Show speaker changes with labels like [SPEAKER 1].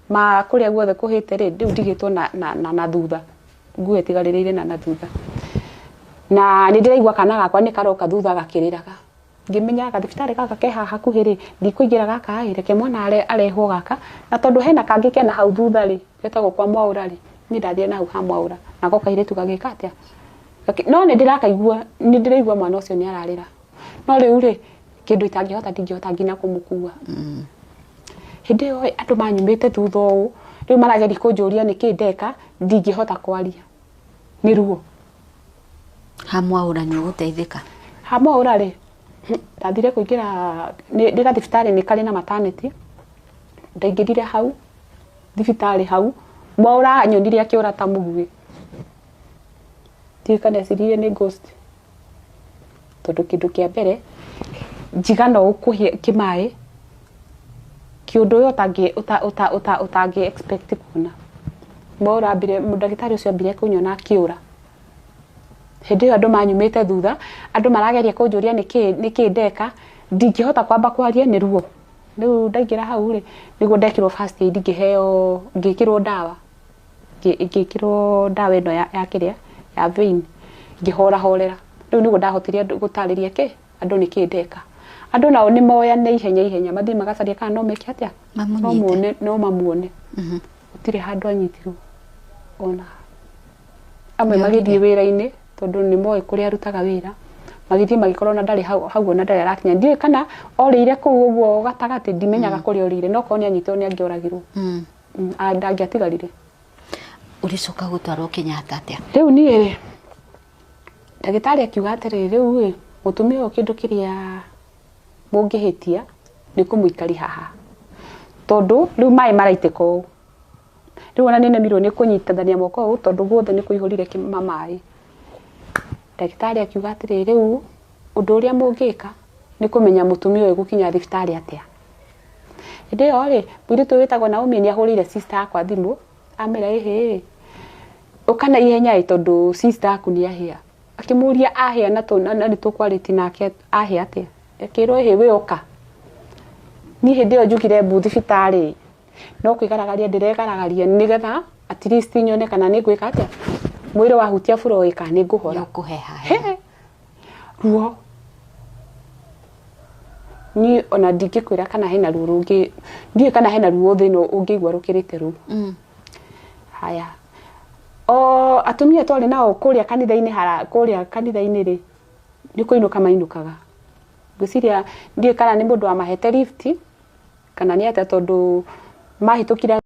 [SPEAKER 1] Ma kũrĩa guothe kũhĩte rĩ, rĩu ndigĩtwo na thutha, nguo ĩtigarĩrĩire na thutha, na nĩ ndĩraigua kana gakwa nĩ karoka thutha gakĩrĩraga. Ngĩmenya gathibitarĩ gaka ke haha hakuhĩ rĩ, ndikũingĩra gaka ĩ, reke mwana arehwo gaka, na tondũ hena kangĩ kena hau thutha rĩ, getagwo kwa Mwaũra rĩ, niĩ ndathire na hau ha Mwaũra, nako kairĩtu gagĩka atĩa? No nĩ ndĩrakaigua, nĩ ndĩraigua mwana ũcio nĩ ararĩra, no rĩu rĩ, kĩndũ itangĩhota, ndingĩhota nginya kũmũkua. Hĩndĩ ĩyo andũ manyumĩte thutha ũũ, rĩu marageria kũnjũria nĩkĩ ndeka, ndingĩhota kwaria nĩ ruo.
[SPEAKER 2] Ha Mwaũra nĩ ũgũteithĩka?
[SPEAKER 1] Ha Mwaũra rĩ, ndathire kũingĩra nĩ gathibitarĩ nĩ karĩ na maternity, ndaingĩrire hau thibitarĩ hau, Mwaũra anyonire akĩũra ta mũguĩ. Ndiũĩ kana eciririe nĩ ghost, tondũ kĩndũ kĩa mbere njigana ũũ kũhĩa kĩmaĩ, kĩũndũ ũyũ ũtangĩ ũta ũta ũta ũtangĩ expect kuona. Mwaũra ambire, ndagĩtarĩ ũcio ambire kũnyona akĩũra. Hĩndĩ ĩyo andũ manyumĩte thutha, andũ marageria kũnjũria nĩkĩ ndeka, ndingĩhota kwamba kwaria nĩ ruo. Rĩu ndaingĩra hau rĩ, nĩguo ndekirwo first aid, ngĩheo, ngĩkĩrwo ndawa, ngĩkĩrwo ndawa ĩno ya kĩrĩa ya vein, ngĩhorahorera. Rĩu nĩguo ndahotire gũtarĩria kĩ andũ nĩkĩ ndeka. Andũ nao nĩ moyane ihenya ihenya, mathiĩ magacaria kana no meke atĩa, no
[SPEAKER 2] Mamũnyite.
[SPEAKER 1] Muone, no mamuone. Gũtirĩ handũ anyitirwo ona amwe.
[SPEAKER 2] Nĩorire?
[SPEAKER 1] Magĩthiĩ wĩra-inĩ, tondũ nĩ moĩ kũrĩa arutaga wĩra, magĩthiĩ magĩkorwo na ndarĩ hau hau, ona ndarĩ arakinya. Ndiũĩ kana orĩire kũu ũguo gatagatĩ, ndimenyaga kũrĩa orĩire, no korwo nĩ anyitirwo nĩ angĩoragirwo. Ndangĩatigarire.
[SPEAKER 2] Ũrĩcoka gũtwarwo Kenyatta atĩa?
[SPEAKER 1] Rĩu niĩ rĩ, ndagĩtarĩ akiuga atĩrĩrĩ, rĩu rĩ, mũtumia ũyũ, kĩndũ kĩrĩa mũngĩhĩtia nĩ kũmũikaria haha, tondũ rĩu maĩ maraitĩka ũũ. Rĩu ona nĩ nemirwo nĩ kũnyitithania moko ũũ, tondũ guothe nĩ kũihũrire maĩ. Ndagĩtarĩ akiuga atĩrĩrĩ, rĩu ũndũ ũrĩa mũngĩka nĩ kũmenya mũtumia ũyũ gũkinya thibitarĩ atĩa. Hĩndĩ ĩyo rĩ, mũirĩtu ũyũ wĩtagwo Naomi nĩ ahũrĩire sister yakwa thimũ, amĩra, "Ĩhĩ, ũka na ihenya ĩ, tondũ sister aku nĩ ahĩa." Akĩmũria ahĩa na nĩ tũkwarĩtie nake, ahĩa atĩa? Akĩrwo, "Ĩhĩ, we ũka." Niĩ hĩndĩ ĩyo njugire mbu thibitarĩ, no kwĩgaragaria ndĩregaragaria nĩgetha at least nyone kana nĩ ngwĩka atĩa, mwĩrĩ wahutia floor ĩ, kana nĩ ngũhora.
[SPEAKER 2] Nĩ ũkũheha?
[SPEAKER 1] He, ruo niĩ ona ndingĩkwĩra kana hena ruo rũngĩ, ndiũĩ kana hena ruo thĩ ĩno ũngĩigua rũkĩrĩte rũu. Haya, o atumia twarĩ nao kũrĩa kanitha-inĩ, hara kũrĩa kanitha-inĩ rĩ, nĩ kũinũka mainũkaga. Ngwĩciria ndiũĩ kana nĩ mũndũ wamahete lift kana nĩ atĩa, tondũ mahĩtũkire.